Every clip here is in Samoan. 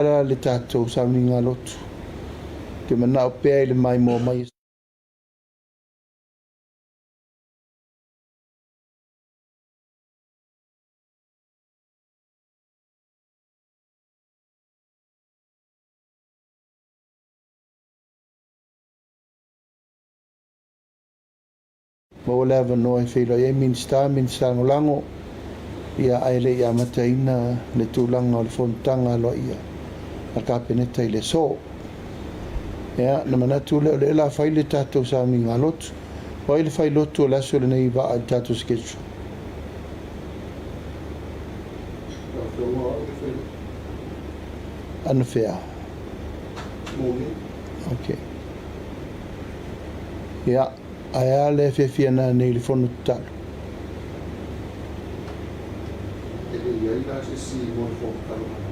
la le tatou sauniga lotu. Ou te manao pea i le maimoa mai. Maua le avanoa e feiloai ai Minisita, Minisita Lagolago, ia ae le i amataina le tulaga o le fonotaga aloaia a le Kapeneta i le aso. Ia, na manatu lea o lea o le a fai le tatou sauniga lotu. O ai le fai lotu o le aso lenei i vaa i le tatou schedule? Anafea? Ok. Ia, ae a le afiafi nanei i le fono tatalo? E le i ai la se isi mo le fono tatalo nanei.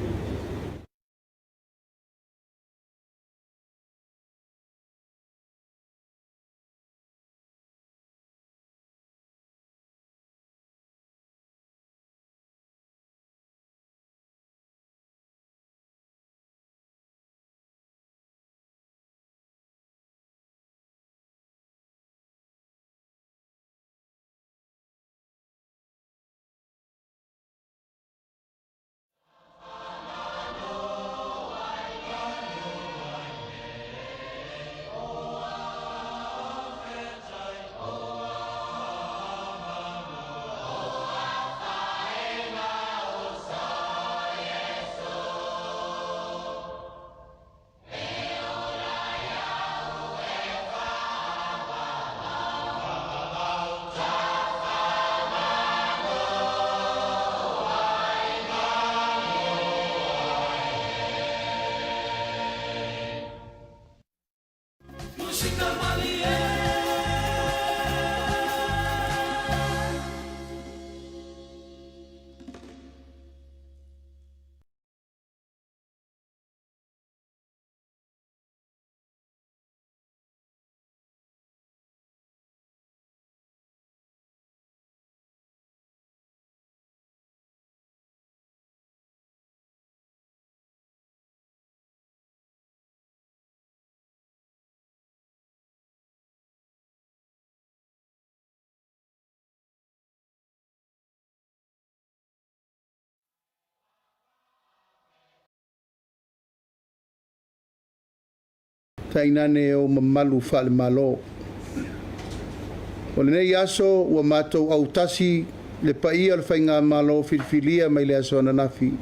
Tainane o mamalu faale-Malo. O lenei aso ua matou autasi le paia o le Faigamalo filifilia mai le aso ananafi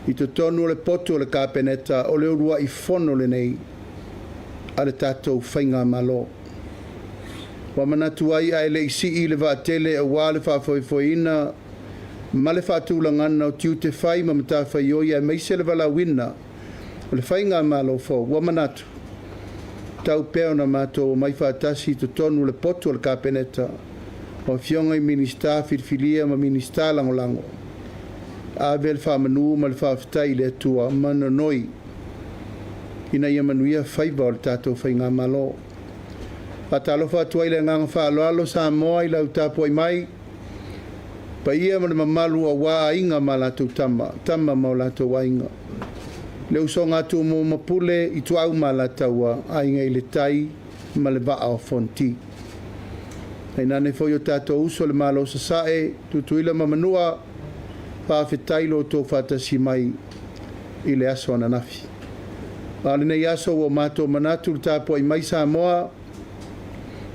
i totonu o le potu o le Kapeneta o le uluai fono lenei a le tatou Faigamalo. Ua manatu ai ae le i sii le vaatele aua le faafoefoeina ma le faatulagaga o tiute fai ma matafaioi aemaise le valaauina o le Faigamalo fou, ua manatu tau pea ona matou omai faatasi i totonu o le potu o le Kapeneta o afioga i Minisita filifilia ma Minisita Lagolago, ave le faamanu ma le faafetai i le Atua ma nonoi ina ia manuia faiva o le tatou Faigamalo. Faatalofa atu ai le agaga faaaloalo Samoa i lau tapuai mai, paia ma le mamalu aua aiga ma latou tama, tama ma o latou aiga. Le usoga a Tumua ma Pule, Ituau ma Alataua, Aiga i le Tai ma le Vaa o Fonoti. Tainane foi o tatou uso le Malo Sasae, Tutuila ma Manua, faafetai lo outou faatasi mai i le aso ananafi. A o lenei aso ua matou manatu le tapuai mai Samoa,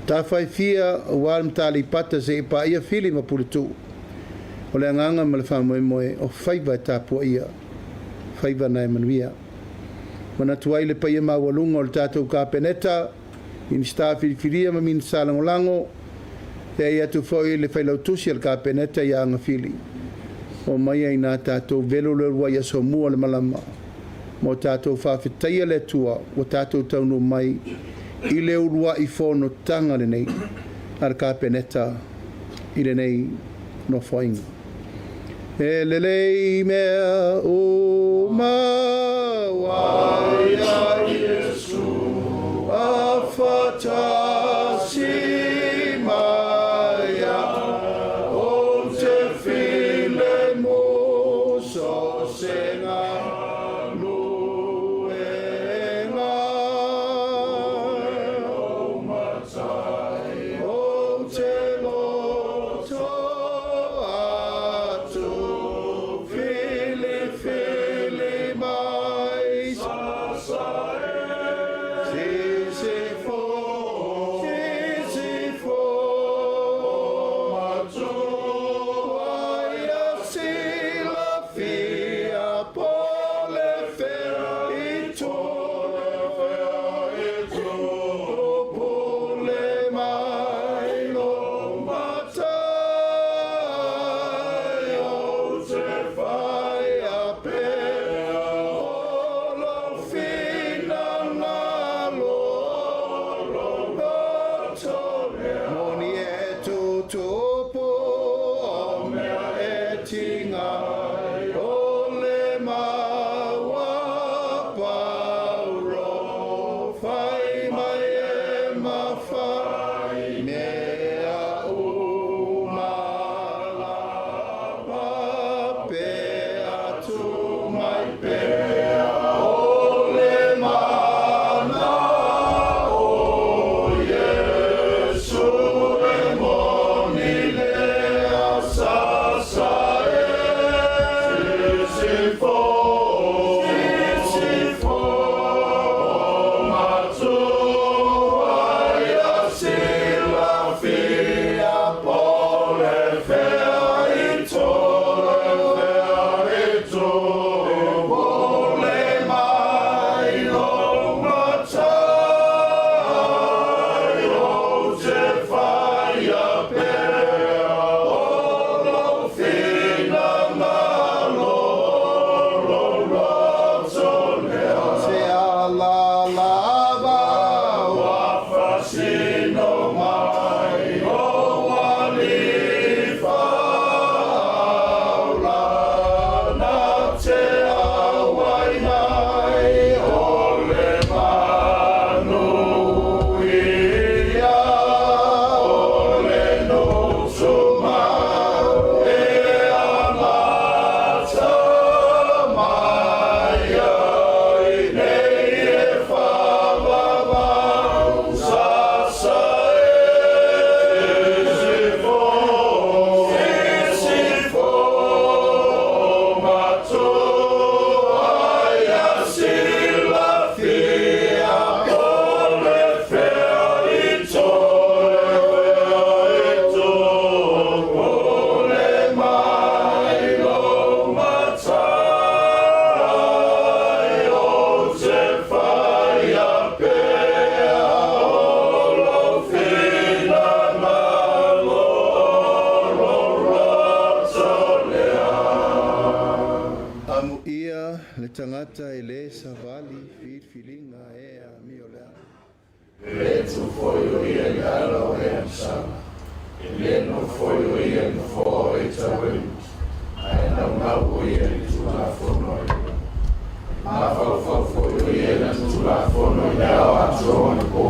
tafae fia aua le Mataleipata seia paia Fili ma Puletuu. O le agaga ma le faamoemoe o faiva e tapuaia, faiva na e manuia. Manatu ai le paia maualuga o le tatou Kapeneta, Minisita filifilia ma Minisita Lagolago, e ai atu foi le failautusi a le Kapeneta ia Agafili. O mai ai nā tatou velo le uluai aso mua o le malama. Mo tatou faafetaia le Atua ua tatou taunuu mai i le uluai fonotaga lenei a le Kapeneta i lenei nofoaiga. E lelei mea uma ua ia Iesu a faatasi mai au, ou te filemu, so o se galuega. Se ala lava ua Amuia le tagata e lē savali filifiliga e amio leaga. E lē tu foi o ia i le ala o e agasala, e lē nofo foi o ia i nofoa o e tauemu, ae naunau o ia i le Tulafono a le Alii. E mafaufau foi o ia i lana Tulafono i le ao atoa ma le po.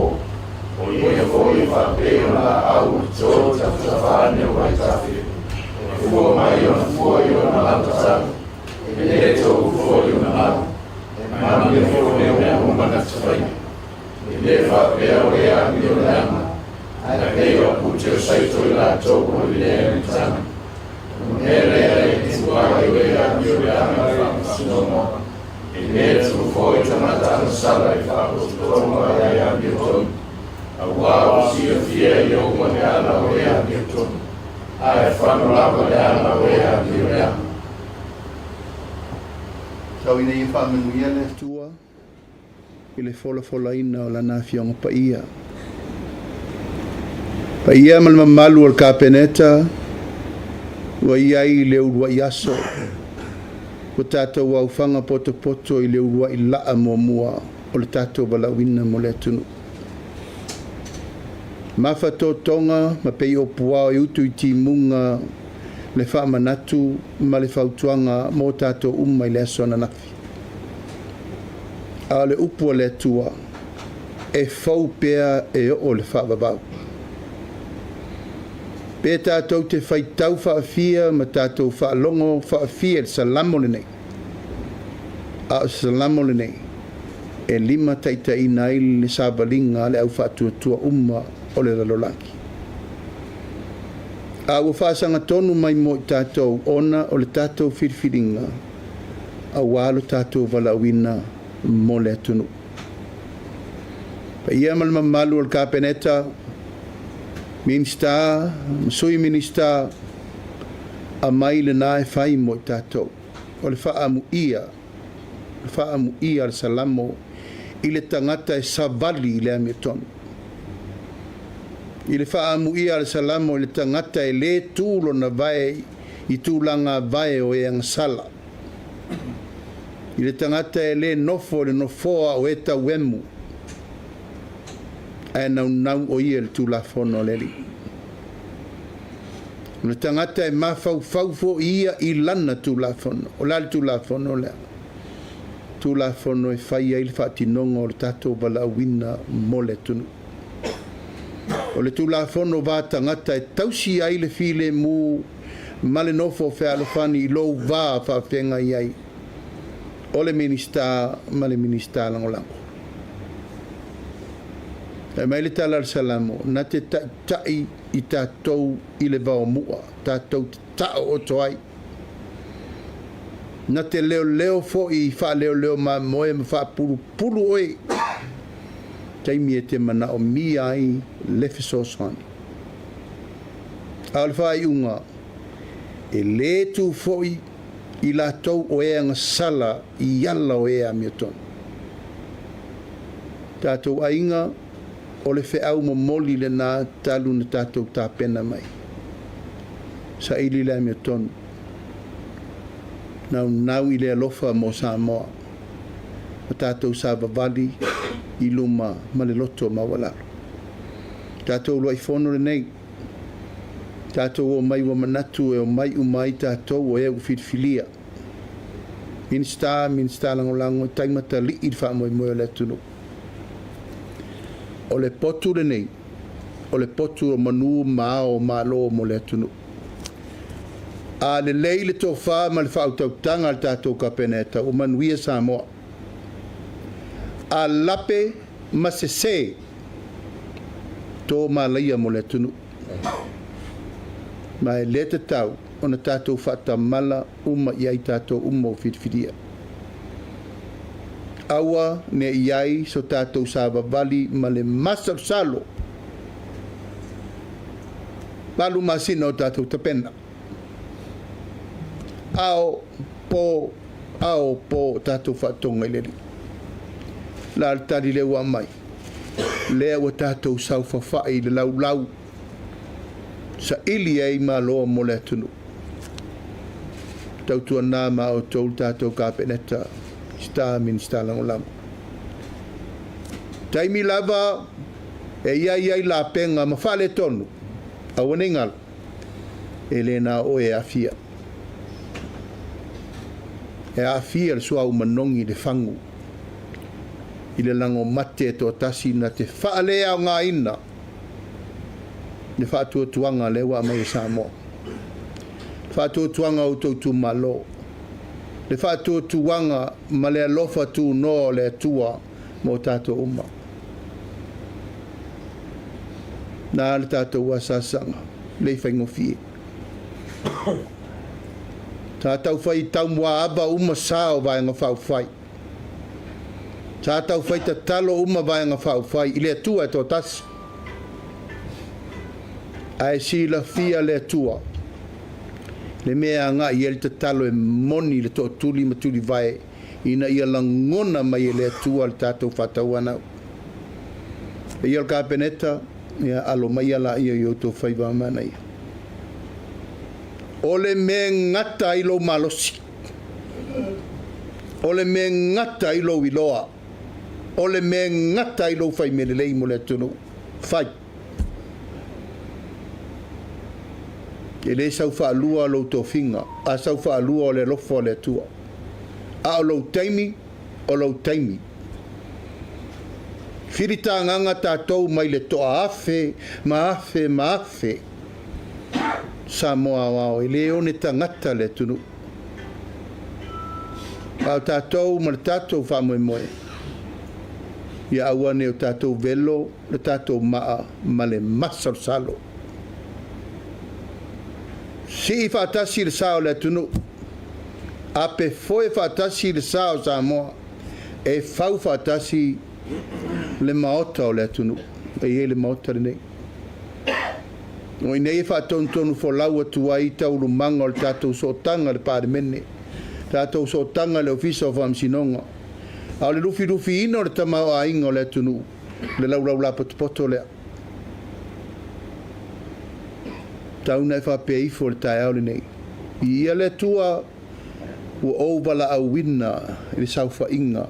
O ia foi e faapei o laau e to i tafatafa ane o vaitafe, e fua mai ona fua i ona lautatalo, e lē tou foi ona malu, e manuia foi mea uma na te faia. E lē faapea o e amioleaga, ae pei o apute o saito i latou o le lē amataga. O le mea lea e tua ai o e amioleaga i le faamasinoga, e lē tu foi tagata agasala i faapotopotoga a e amiotonu, auā ua silafia e Iehoba le ala o e amiotonu, ae fano lava le ala o e amioleaga. Tau ina ia faamanuia le Atua i le folafolaina o Lana Afioga Paia. Paia ma le mamalu o le Kapeneta ua i ai le uluai aso ua tatou aufaga potopoto i le uluai laa muamua o le tatou valaauina mo le atunuu. Mafatotoga ma pei o puao e utu i timuga le faamanatu ma le fautuaga mo tatou uma i le aso ananafi. A o le upu a le Atua, e fou pea e oo le faavavau. Pe tatou te faitau faafia ma tatou faalogo faafia i le Salamo lenei, a o se Salamo lenei e limataitaiina ai le savaliga a le au faatuatua uma o le lalolagi. A ua faasagatonu mai mo i tatou ona o le tatou filifiliga aua lo tatou valaauina mo le atunuu. Paia ma le mamalu o le Kapeneta, Minisita ma Sui Minisita, aumai lena e fai mo i tatou. O le faaamuia, le faaamuia a le Salamo i le tagata e savali i le amiotonu. I le faaamuia a le Salamo i le tagata e lē tu lona vae i tulaga vae o e agasala. I le tagata e lē nofo i le nofoa o e tauemu, ae naunau o ia i le Tulafono a le Alii. O le tagata e mafaufau foi ia i lana Tulafono. O le a le Tulafono lea? Tulafono e fai ai le faatinoga o le tatou valaauina mo le atunuu. O le Tulafono va tagata e tausi ai le filemu ma le nofo fealofani i lou va faafeagai ai. O le Minisita ma le Minisita Lagolago. Fai mai le tala a le Salamo, Na te taitai i tatou i le vaomua, tatou te taooto ai. Na te leoleo foi i faaleoleo mamoe ma faapulupulu oe i taimi e te manaomia ai le fesoasoani. A o le faaiuga, e lē tu foi i latou o e agasala i ala o e amiotonu. Tatou aiga, o le feau momoli lena talu na tatou tapena mai. Saili le amiotonu. Naunau i le alofa mo Samoa ma tatou savavali i luma ma le loto maualalo. Tatou uluai fono lenei, tatou omai ua manatu e omai uma ai tatou o e ua filifilia. Minisita, Minisita Lagolago, e taimatalii le faamoemoe o le atunuu. O le potu lenei, o le potu o manu ma ao o Malo mo le atunuu. A lelei le tofa ma le faautautaga a le tatou Kapeneta, ua manuia Samoa. A lape ma sese, to malaia mo le atunuu. Ma e le tatau ona tatou faatamala uma i ai tatou uma ua filifilia. Aua ne i ai so tatou savavali ma le masalosalo 8 masina o tatou tapena. Ao, po, ao, po, tatou faatoga i le Alii. La le tali lea ua aumai, lea ua tatou saofafai i le laulau, saili ai Malo mo le atunuu. Tautuana ma outou le tatou Kapeneta, Minisita, Minisita Lagolago. Taimi lava e i ai ai lapega ma faaletonu, aua ne i galo, e le na o oe e aafia. E aafia le suauu manogi i le fagu, i le lago mate e toatasi na te faaleaogaina le faatuatuaga lea ua aumai e Samoa. Le faatuatuaga o outou itumalo, le faatuatuaga ma le alofa tunoa o le Atua mo tatou uma. Na le tatou asaasaga, le i faigofie. Sa taufai taumuaava uma sa o Vaega Faaupufai. Sa taufai tatalo uma Vaega Faaupufai i le Atua e toatasi. Ae silafia le Atua le mea e agai i ai le tatalo e moni le tootuli ma tulivae ina ia lagona mai e le Atua le tatou faatauanau. Paia o le Kapeneta, ia alo mai laia i outou faiva a manaia. O le mea e gata ai lou malosi, o le mea e gata ai lou iloa, o le mea e gata ai lou fai mea lelei mo le atunuu, fai. E le sau faalua lou tofiga, a sau faalua o le alofa o le Atua. A o lou taimi, o lou taimi. Filitagaga tatou mai le toa afe ma afe ma afe. Samoa aoao, e le one tagata le atunuu. A o tatou ma le tatou faamoemoe, ia aua ne i o tatou velo le tatou maa ma le masalosalo. Sii faatasi le sa o le atunuu, ape foe faatasi le sa o Samoa, e fau faatasi le maota o le atunuu. E i ai le maota lenei. O i nei e faatonutonu folau atu ai taualumaga o le tatou sootaga i le Palemene, tatou sootaga i le Ofisa o Faamasinoga, a o le lufilufiina o le tamaoaiga o le atunuu, le laulau lapotopoto lea. Tau ina e faapea ifo i le taeao lenei, Viia le Atua ua ou valaauina i le saofaiga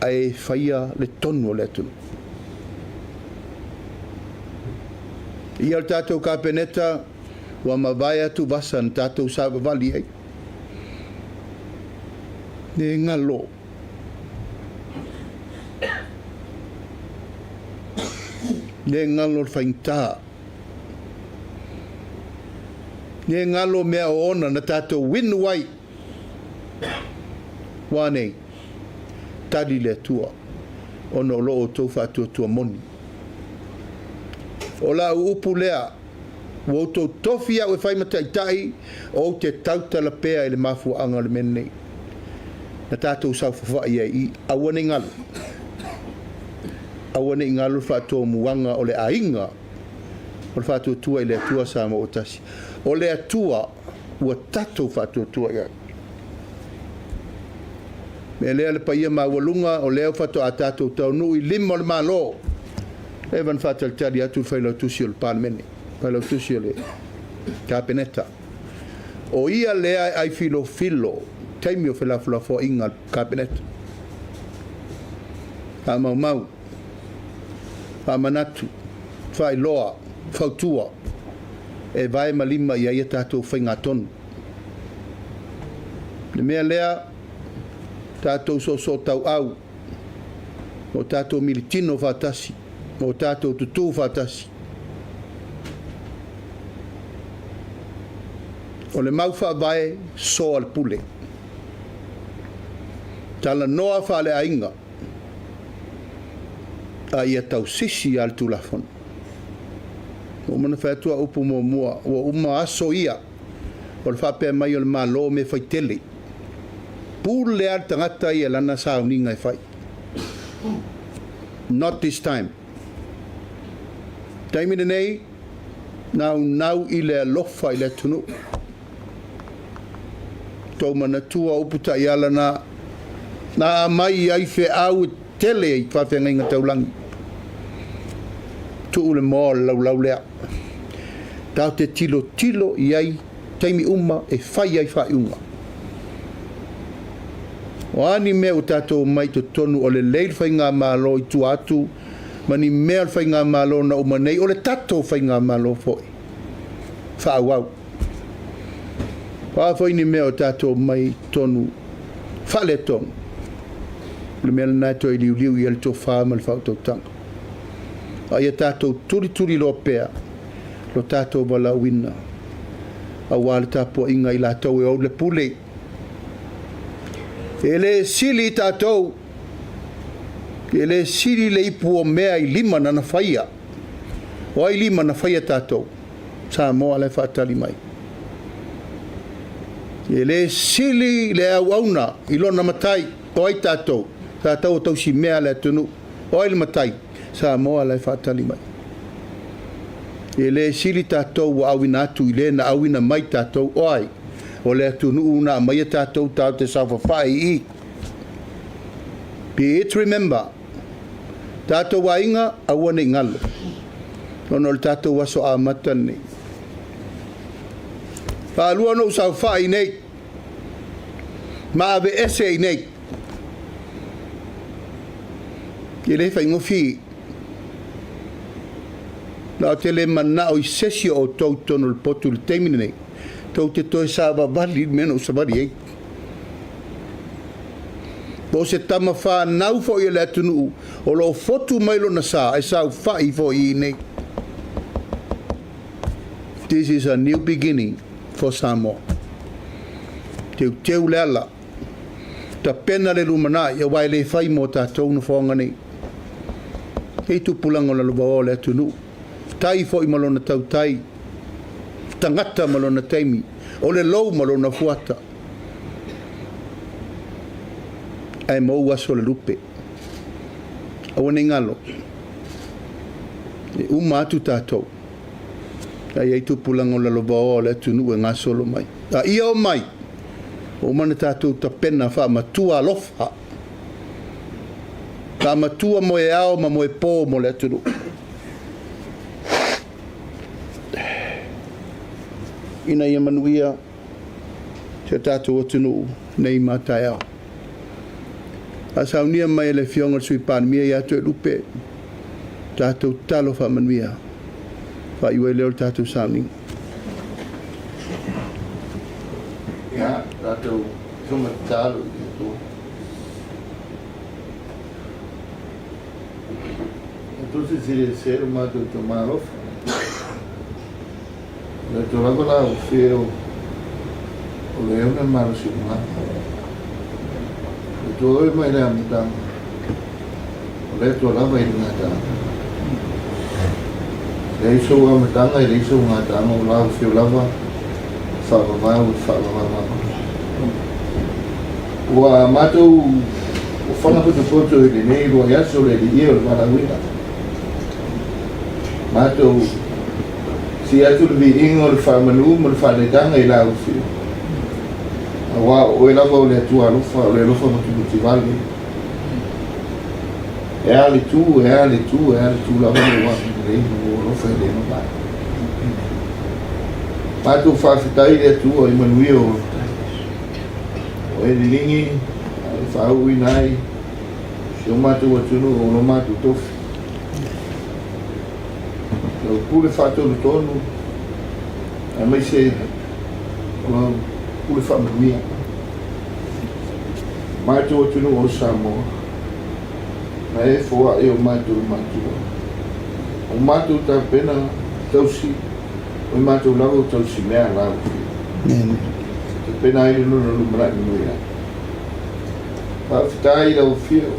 ae faia le tonu o le atunuu. Ia o le tatou Kapeneta ua mavae atu vasa na tatou savavali ai. Ne galo. Ne galo le faigata. Ne galo mea oona na tatou inu ai. Ua nei, tali le Atua, ona o lo outou faatuatua moni. O lau upu lea, ua outou tofi au e fai ma taitai, ou te tautala pea i le mafuaaga o le mea lenei. Na tatou saofafai ai i, aua ne i galo. Aua ne i galo le faatomuaga o le aiga o le faatuatua i le Atua Samoa ua tasi. O le Atua ua tatou faatuatua i ai. Mea lea le paia maualuga o lea faatoa tatou taunuu i lima o le Malo. Leva ona faatalitali atu le failautusi o le Palemene, failautusi o le Kapeneta. O ia lea e ai filofilo taimi o felafolafoaiga a le Kapeneta. Faamaumau, faamanatu, faailoa, fautua, e vae ma lima i ai a tatou faigatonu. Le mea lea, tatou soosootauau, o tatou militino faatasi, o tatou tutū faatasi. O le mau faavae, soa le pule. Talanoa faaleaiga, a ia tausisi a le Tulafono. Ua uma ona fai atu au upu muamua, ua uma aso ia o le faapea mai o le Malo mea faitele. Pule lava le tagata ia lana sauniga e fai. Not this time. Taimi lenei, naunau i le alofa i le atunuu. Tou manatua upu taiala na aumai ai feau e tele i faafeagaiga taulagi. Tuu le moa o le laulau lea. Tatou te tilotilo i ai taimi uma e fai ai faaiuga. O a ni mea ua tatou omai i totonu o lelei le faigamalo i tua atu ma ni mea o le faigamalo na uma nei, o le tatou faigamalo foi faaauau. O a foi ni mea o tatou omai i totonu faaletonu, o le mea lena e toe liuliu i ai le tofa ma le faautautaga. A ia tatou tulituliloa pea lo tatou valaauina, aua le tapuaiga i latou e ou le pule. E le sili tatou, e le sili le ipu o mea i lima na na faia. O ai lima na faia tatou? Samoa la e faatali mai. E le sili le auauna i lona matai. O ai tatou? Tatou o tausimea le atunuu. O ai le matai? Samoa la e faatali mai. E le sili tatou ua auina atu i le na auina mai tatou. O ai? O le atunuu na aumaia tatou tatou te saofafai i i. Be it remember, tatou aiga aua ne i galo, ona o le tatou aso amata lenei. Faalua ona ou saofai i nei, ma aveese i nei. E le faigofie. La o te le manao i se isi o outou i totonu o le potu i le taimi lenei, tou te toe savavali i le mea na ou savali ai. Po o se tama whānau foi e le atunuu, o lo o fotu mai lona sa, e saofai foi i nei. This is a new beginning for Samoa. Teuteu le ala, tapena le lumanai, aua e le fai mo tatou nofoaga nei. E i tupulaga o lalovaoa o le atunuu, tai foi ma lona tautai, tagata ma lona taimi, o le lou ma lona fuata. Ae mou aso le lupe. Aua ne i galo. E uma atu tatou. Ae i ai tupulaga o lalovaoa o le atunuu e gasolo mai. A ia o mai, ua uma ona tatou tapena faamatua alofa. Faamatua moe ao ma moe pō mo le atunuu. Ina ia manuia si o tatou atunuu nei ma taeao. A saunia mai e le Afioga i le Sui Palemia ia Toelupe, tatou tatalo faamanuia, faaiu ai lea o le tatou sauniga. Ia, tatou taumatatalo i le Atua. E tu silasila ese lo matou Tama alofa. O le Atua lava la o fea o le ona malosi o tagata. Atua oe mai le amataga, o le Atua lava i le gataaga. E leai sou amataga, e leai sou gataaga, o lau afio lava e faavavau e faavavau lava. Ua matou ofaga potopoto i lenei uluai aso le alii e o le valaauina. Matou sii atu le viiga o le faamanu ma le faaletaga i lau afio. Aua o oe lava o le Atua alofa, o le alofa matimativale. E a le tu, e a le tu, e a le tu lava lou agalelei ma lou alofa e le mavae. Matou faafetai i le Atua i manuia o e liligi e faauuina ai si o matou atunuu o lo matou tofi. Lau pule faatonutonu aemaise o lau pule faamanuia. Matou atunuu o Samoa, na e foai o matou matua. O matou tapena tausi, o matou lava o tausi mea lau. Tapena ai le lona lumanai manuia. Faafetai i lau afio,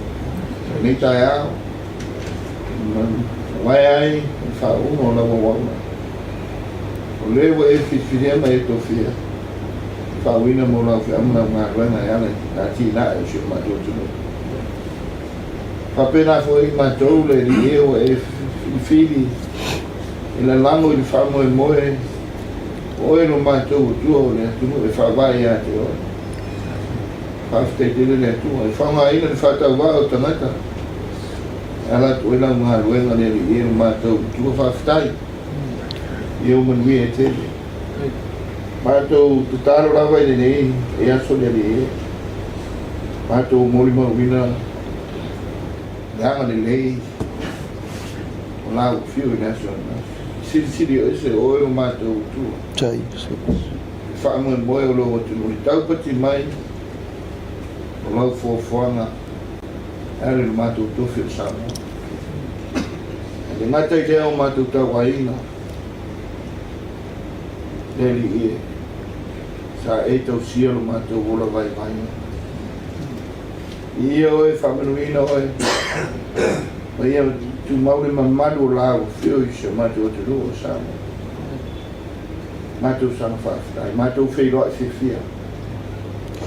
lenei taeao, faavae ai le faauuga o lau auauna. O le ua e filifilia ma e tofia, faauuina mo lau feau ma lau galuega e ala i atinae o si o matou atunuu. Faapena foi matou le alii e ua e filifili e lalago i le faamoemoe o oe lo matou Atua o le atunuu e faavae ia te oe. Faafetai tele le Atua e faaaogaina le faatauvaa o tagata e ala atu ai lau galuega le alii e lo matou Atua. Faafetai ia o manuia e tele. Matou tatalo lava i lenei e aso le alii e. Matou molimauina le agalelei o lau afio i le aso ananafi. Silisili o ese o oe o matou Atua. E faamoemoe o lou atunuu i taupati mai o lau fuafuaga e ala i lo matou tofi o Samoa. E le gata i lea o matou tauaiga le alii e sa e tausia lo matou ola vaivai. Ia oe faamanuina oe ma ia tumau le mamalu o lau afio i si o matou atunuu o Samoa. Matou saga faafetai, matou feiloai fiafia.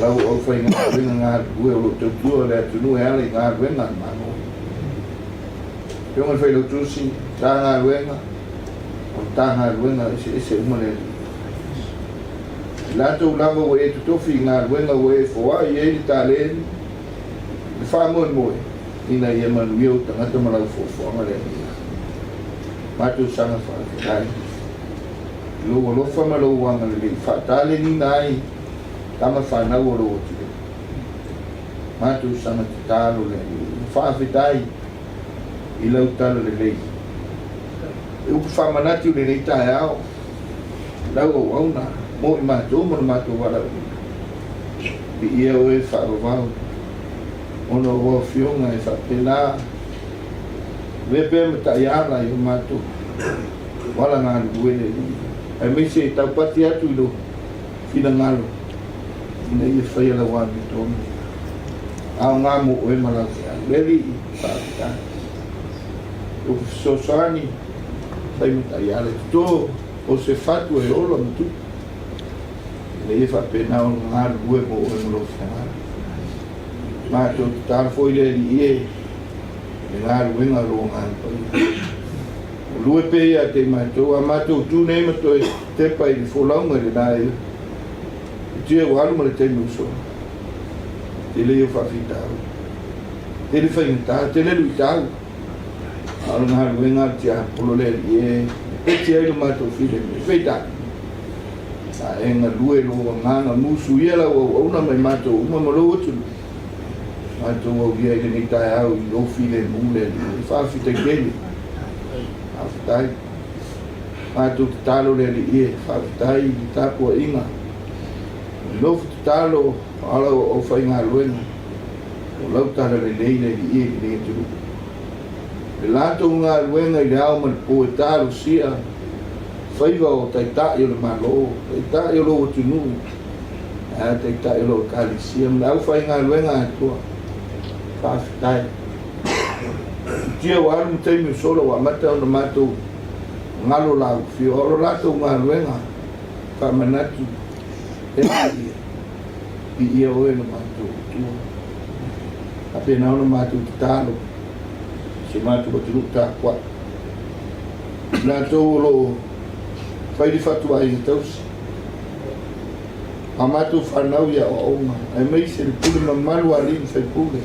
Lau aufaigaluega galulue o lo o tautua le atunuu e ala i galuega a le Malo. Afioga i le Failautusi, Matagaluega, o Matagaluega eseese uma le alii. I latou lava ua e totofi i galuega ua e foai ai le taleni, le faamoemoe, ina ia manuia ou tagata ma lau fuafuaga le alii. Matou saga faafetai i lou alofa ma lou agalelei faataleniina ai tama fanau o lou atunuu. Matou saga tatalo le alii. Faafetai i lau tala lelei. E upu faamanatu i lenei taeao, lau auauna, mo i matou ma le matou valaauina. Viia oe faavavau, ona o lau afioga e faapena, avea pea ma taiala i o matou ala galulue le alii, aemaise e taupati atu i lou finagalo, ina ia faia lau amiotonu. Aoga mo oe ma lau feau. Le alii, faafetai. Upu fesoasoani, fai ma taiala e toto o se fatu e ola ma tupu. Ina ia faapena ona galulue mo oe ma lou finagalo. Matou tatalo foi le alii e, le galuega o lou Agaga Paia. O lue pea ia te i matou, a matou tu nei ma toe tepa i le folauga i le la e tia ua alu ma le taimi ua sola. Tele ia o faafitauli. Tele faigata, tele luitau. A o le galuega a le tiapolo le alii e, e peti ai lo matou filemu. Peitai, sa e galue lou agaga musu ia lau auauna mai matou uma ma lou atunuu. Matou aulia i lenei taeao i lou filemu le alii e. Faafetai tele. Faafetai. Matou tatalo le alii e, faafetai i le tapuaiga. Nofo tatalo a lau aufaigaluega o lau talalelei le alii e i lenei atunuu. Le latou galuega i le ao ma le po e talosia faiva o taitai o le Malo, taitai o lou atunuu, ae a taitai o lou ekalesia ma le aufaigaluega atoa. Faafetai. Tia ua alu ma taimi ua sola ua amata ona matou galo laufiu, a o le latou galuega faamanatu e Maria, viia oe lo matou Atua. Faapena ona matou tatalo i si o matou atunuu tapuai, i latou o lo o fai le fatuaiga tausi, a matou fanau i aoaoga, aemaise le pule mamalu a alii ma faipule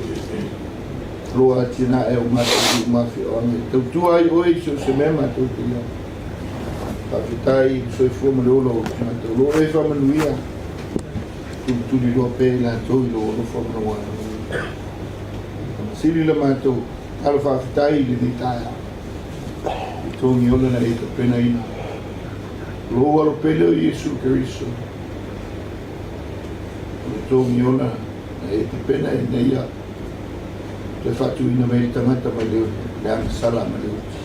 o lo o atinae o matou nuu ma afioaga e tautua ai oe i so o se mea matou te i ai. Faafetai i le soifua ma le ola o matou. O lo o e faamanuia, tulituliloa pea i latou i lou alofa ma lou agalelei. Sili la matou tala faafetai i lenei taeao i togiola na e tapenaina. Lou alo pele o Iesu Keriso, o le togiola na e tapena ina ia toe faatuina mai le tagata mai le agasala ma le oti.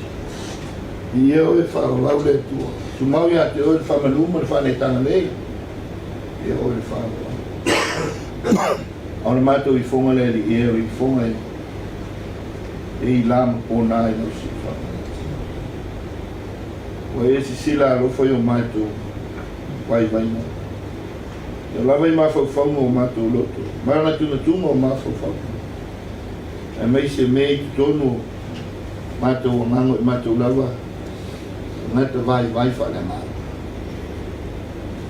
Viia oe faavavau le Atua, tumau ia te oe le faamanu ma le faaneetaga nei, viia oe le faavavau. A o le matou ifoga le Alii e, o le ifoga e e i la ma pona i lau siufaga. Ua e sisila alofa i o matou vaivaiga. Ia lava i mafaufauga o matou loto, manatunatuga o mafaufauga, aemaise mea i totonu o matou agaga i matou lava tagata vaivai faaleagaga.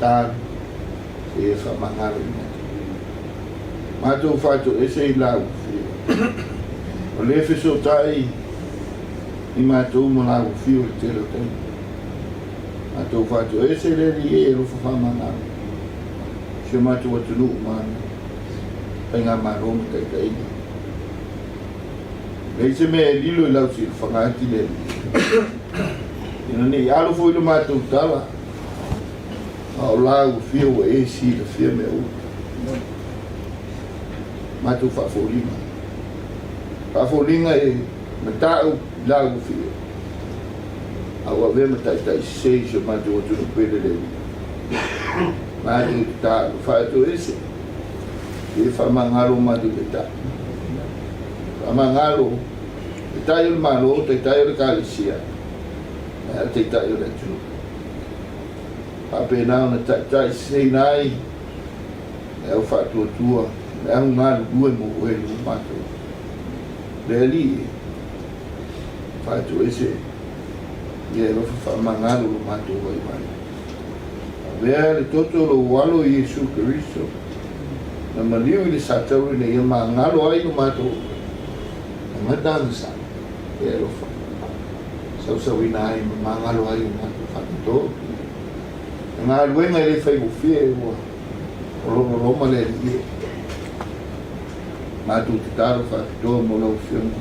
Tatalo, se e faamagalo i matou. Matou faatoese i lau afio. O le fesootai i matou ma lau afio i le tele o taimi. Matou faatoese le Alii e alofa faamagalo si o matou atunuu ma ana faigamalo ma taitaiga. Leai se mea e lilo i lau silafaga ati le Alii. Ina ne i alo foi le matou tala, a o lau afio ua e silafia mea uma. Matou faafoliga. Faafoliga e matau i lau afio. A ua avea ma taitai sese i si o matou atunuu pele le Alii. Matou tatalo, faatoese, e faamagalo matou taitai. Faamagalo, taitai o le Malo, taitai o le Ekalesia, ae a le taitai o le atunuu. Faapena ona taitai seseina ai le au faatuatua, le au galulue mo oe le matou. Le Alii e, faatoese ia e alofa faamagalo lo matou vaivai. Avea le toto o lou alo Iesu Keriso na maliu i le satauro ina ia magalo ai lo matou tagata agasala e alofa sausauina ai ma magalo ai o matou faatotonu. Le galuega e le faigofie ua olololoma le Alii e. Matou tatalo faapitoa mo lau Afioga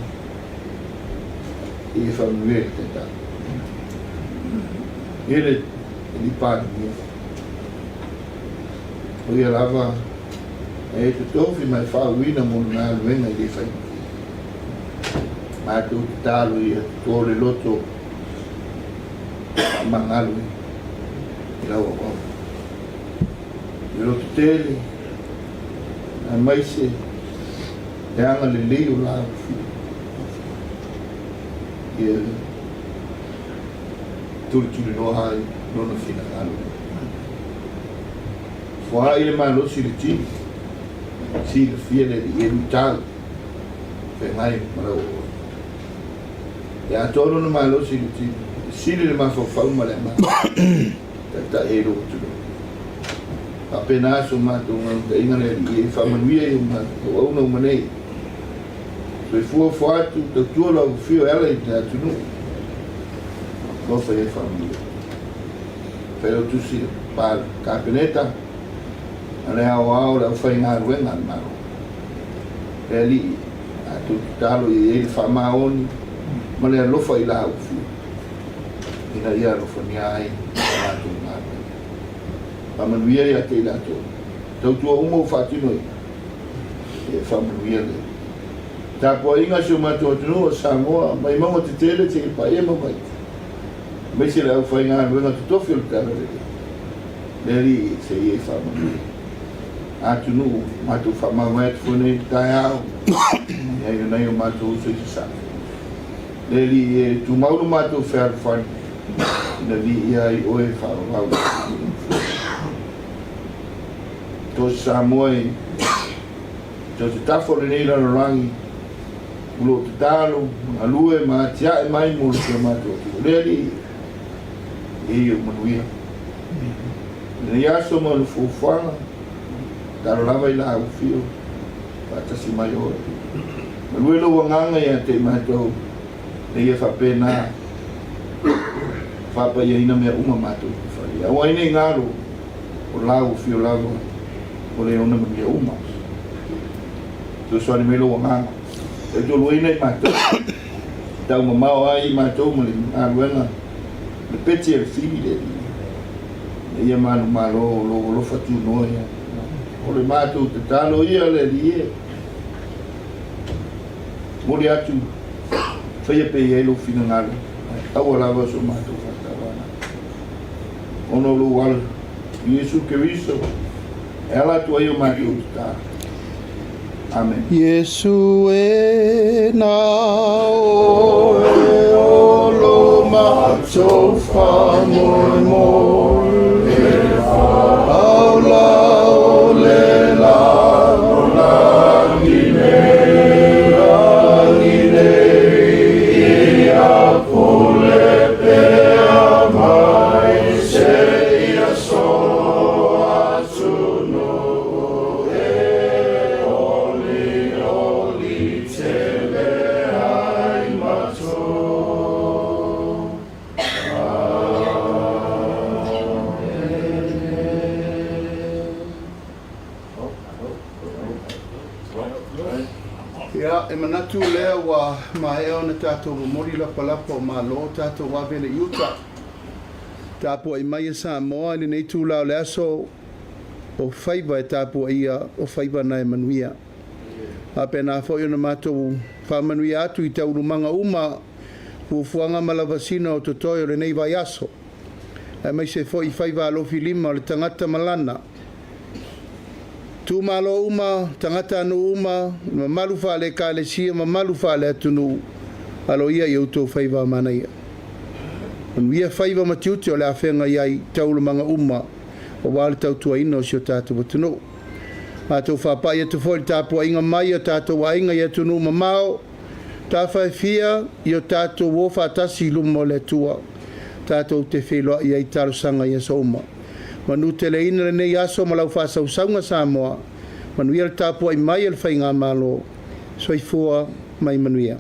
i e faamanuia i le Taitai. I le Alii Palemia. O ia lava e totofi ma e faauuina mo le galuega e le faigofie. Matou tatalo ia toto le loto faamagalo i lau auauna. Le loto tele, aemaise le agalelei o lau Ia tulituliloa ai lona finagalo. Foai le malosi i le tino, silafia le alii e luitau, feagai ma lau auauna. Ia atoa lona malosi i le tino, e sili le mafaufau ma le agaga, taitai ai lou atunuu. Faapena so matou naunautaiga le Alii e faamanuia i o matou auauna uma nei. Soifua fua atu, tautua lau afio e ala i le atunuu. Alofa ia faamanuia. Failautusi pa le Kapeneta ma le aoao le aufaigaluega a le Malo. Le Alii, matou tatalo ia i ai le faamaoni ma le alofa i la afio, ina ia alofagia ai la latou galuega. Faamanuia ia te i latou. Tautua uma ua faatinoina, ia faamanuia le tapuaiga a si o matou atunuu o Samoa mai mauga tetele seia paia mauga iti, aemaise le aufaigaluega totofi o le Talalelei. Le Alii, seia e faamanuia. Atunuu, matou faamavae atu foi nei i le taeao, Nai o nai o matou uso i Sasae. Le Alii e, tumau lo matou fealofani ina viia ai Oe e faaauau i Tosi Samoa i so se tafa o lenei lalolagi o lo o tatalo ma galue ma atiae mai mo si o matou atunuu. Le Alii e, ia ou manuia. Lenei aso ma ona fuafuaga, tatalo lava i la afio faatasi mai Oe. Galue lou agaga ia te i matou, ina ia faapena faapaiaina mea uma matou te fai. Aua ai nei galo, o lau afio lava o le ona manuia uma. Fesoasoani mai lou agaga, tautualuaina i matou, taumamao ai i matou ma le galuega, le peti a le fili le Alii, ina ia manumalo o lou alofa tunoa ia. O le matou tatalo ia le Alii e. Momoli atu, faia pea i ai lou finagalo, ae aua lava so matou faatauana. Ona o lou ala, Iesu Keriso, e ala atu ai o matou tatalo. Amene. Iesu e na oe o lo matou faamoemoe, aula o le lalolagi nei, lagi nei, ia pule pea mai seia solo atunuu e olioli tele ai matou. Ia, e manatu lea ua maea ona tatou momoli lapalapa o Malo tatou ave le i uta. Tapuai mai e Samoa i lenei itula o le aso o faiva e tapuaia o faiva na e manuia. Faapena foi ona matou faamanuia atu i taualumaga uma, fuafuaga ma lavasiga o totoe o lenei vaiaso, aemaise foi i faiva alofilima o le tagata ma lana itumalo uma, tagatanuu uma, mamalu faale-Ekalesia, mamalu faale-atunuu, aloaia i outou faiva manaia. Manuia faiva ma tiute o le afega i ai i taualumaga uma aua le tautuaina o si o tatou atunuu. Matou faapai atu foi i le tapuaiga mai a tatou aiga i atunuu mamao, tafa e fia i o tatou o faatasi i luma o le Atua, tatou te feiloai ai i talosaga i aso uma. Manuteleina lenei aso ma lau faasausauga Samoa, manuia le tapuai mai a le Faigamalo. Soifua ma ia manuia.